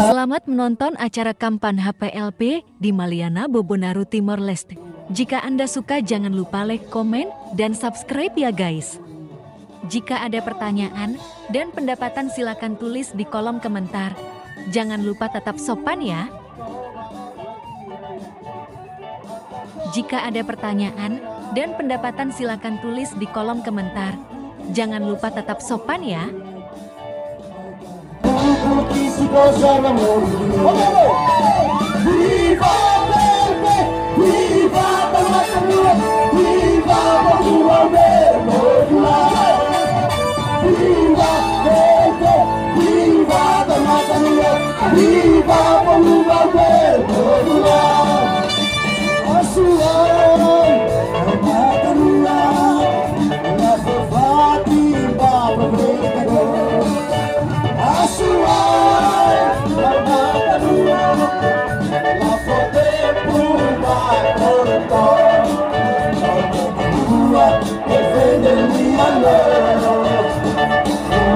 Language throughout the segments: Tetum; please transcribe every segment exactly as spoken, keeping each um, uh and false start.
Selamat menonton acara Kampan H P L P di Maliana, Bobonaro, Timor Leste. Jika Anda suka, jangan lupa like, komen, dan subscribe ya, guys. Jika ada pertanyaan dan pendapatan, silakan tulis di kolom komentar. Jangan lupa tetap sopan ya. Jika ada pertanyaan dan pendapatan, silakan tulis di kolom komentar. Jangan lupa tetap sopan ya. Viva P L P! Viva Tau Matan Ruak! Viva Povu Maubere Popular! Viva P L P! Viva Tau Matan Ruak! Viva Povu Maubere Popular! Asuwa'in, Tau Matan Ruak, la fó fatin ba aproveitadór. Asuwa'in, Tau Matan Ruak, la fó tempu ba korrupsaun. Tau Matan Ruak, defende nia loro.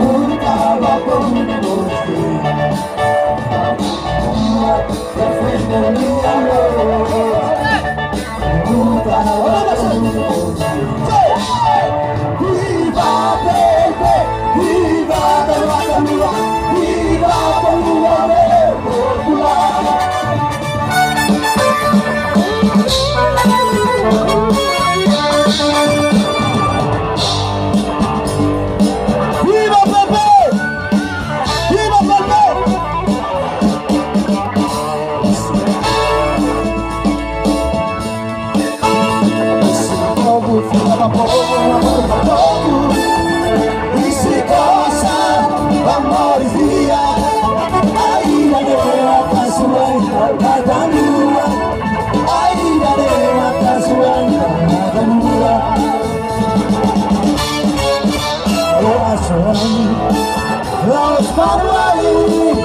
Mundu kaba komu de bosque. Tau Matan Ruak, defende nia loro. Viva P L P! Viva P L P! Povu, fila ba povu, amor ba povu. Isi kosa, amor dia. Ai, la deu, acaso ai, la deu. Ai, la deu, acaso ai, la deu. Oh, aso ai. La'ós malu-ain,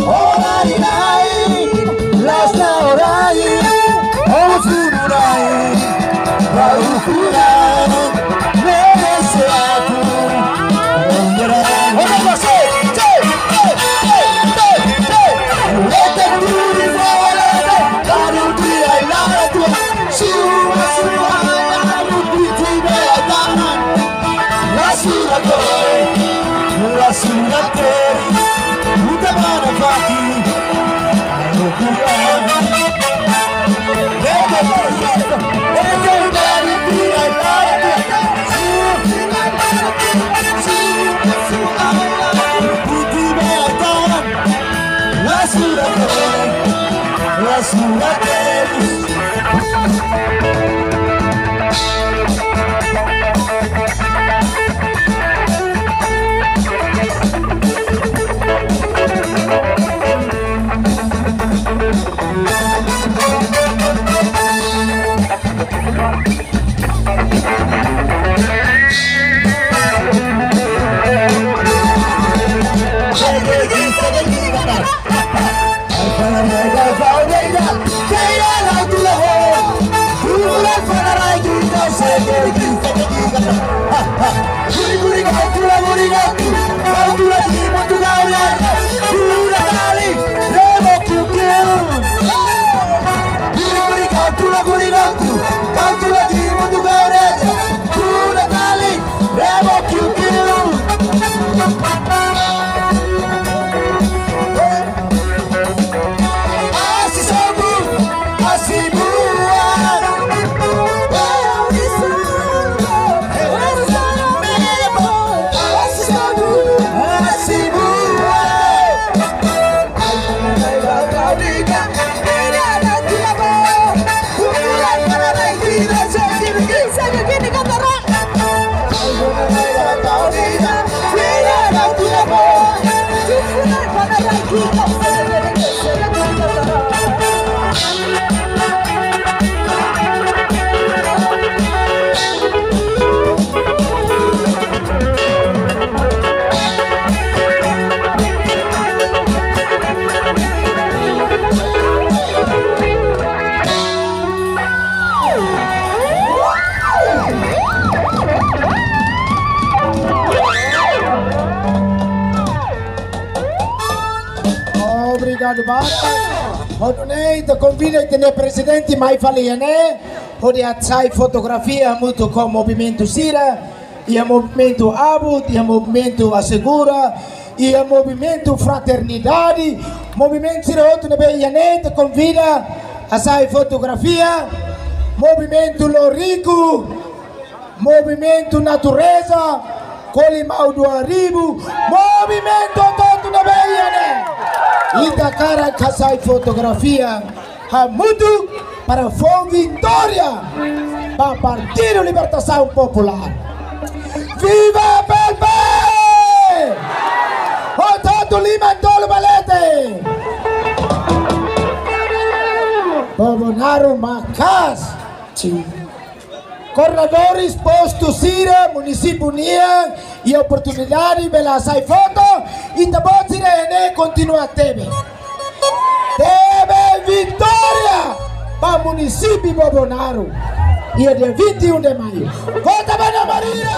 orai-na'in, la'ós naorain, oras dunu-na'in, baru kurang, merese atu, menyerah. Oke, masuk. Cek, cek, cek, cek, cek. Leta duri bola, baru dia lara tua. Sua, sua, baru dia lara tua. La sura koi, la sura teri, luta mana faki, anu kura. Ete perfeito, ete dari tira lara. Puti betan, la sura koi, la sura teri. Hodi ne'e ita konvida ita-nia prezidente mai fali iha ne'e, hodi hasai fotografia hamutuk ho movimentu sira, iha movimentu Abut, iha movimentu Asegura, iha movimentu Fraternidade, movimentu sira hotu ne'ebé iha ne'e ita konvida hasai fotografia, movimentu Loriku, movimentu Natureza, Kolimau Dua Ribu, movimentu hotu-hotu ne'ebé iha ne'e. Ita hakarak hasai fotografia hamutuk para fó vitória ba Partidu Libertasaun Populár. Viva PLP! Hotu-hotu liman tolu ba leten! Bobonaro maka'as! Koordenadores postu sira, munisípiu nian, iha oportunidade bele hasai foto, ita-boot sira iha ne'e kontinua tebe. Tebe vitória ba munisípiu Bobonaro, iha dia vinte e um de maio. Vota ba Ana Maria!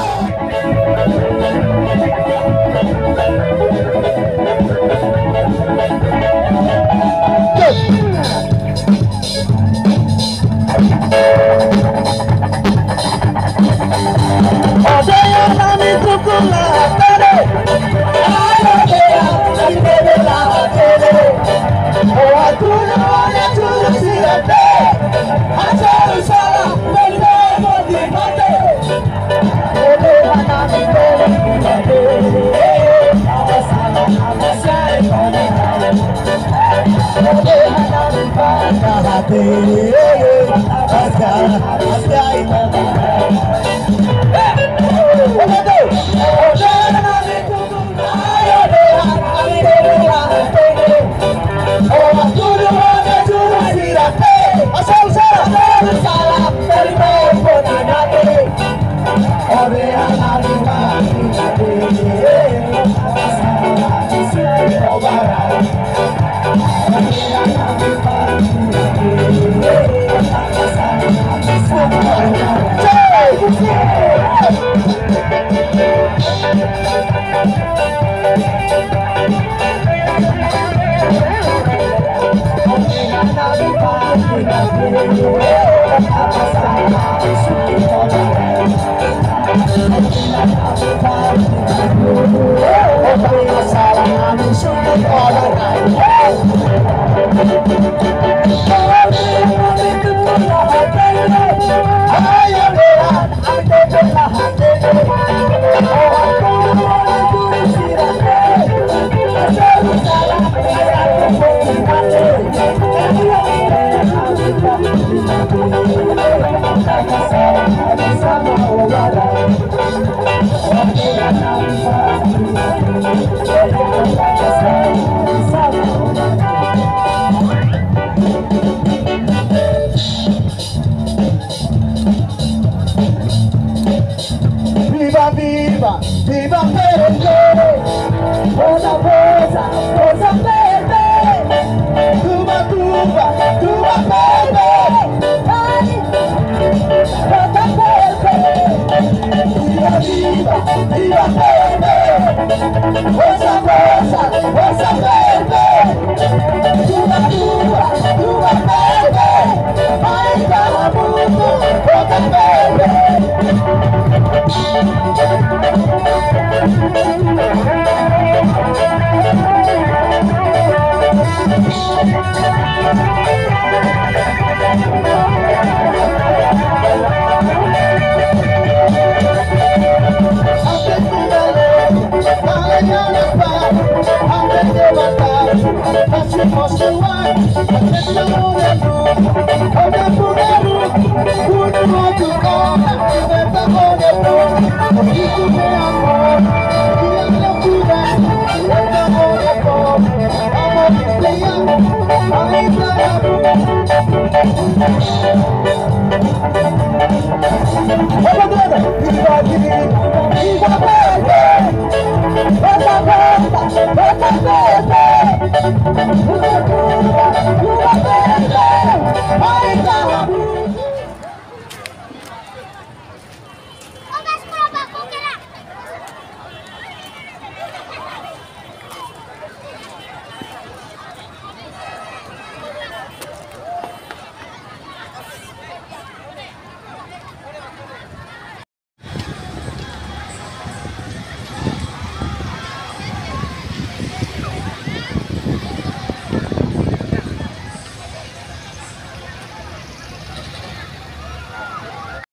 Viva, viva, viva PLP! Forsa, forsa, forsa PLP! Tuba, tuba, tuba PLP! Ai! Vota PLP! Viva, viva, viva PLP! Forsa, forsa, forsa PLP! Tuba, tuba, tuba PLP! Mai, vamos, vota PLP!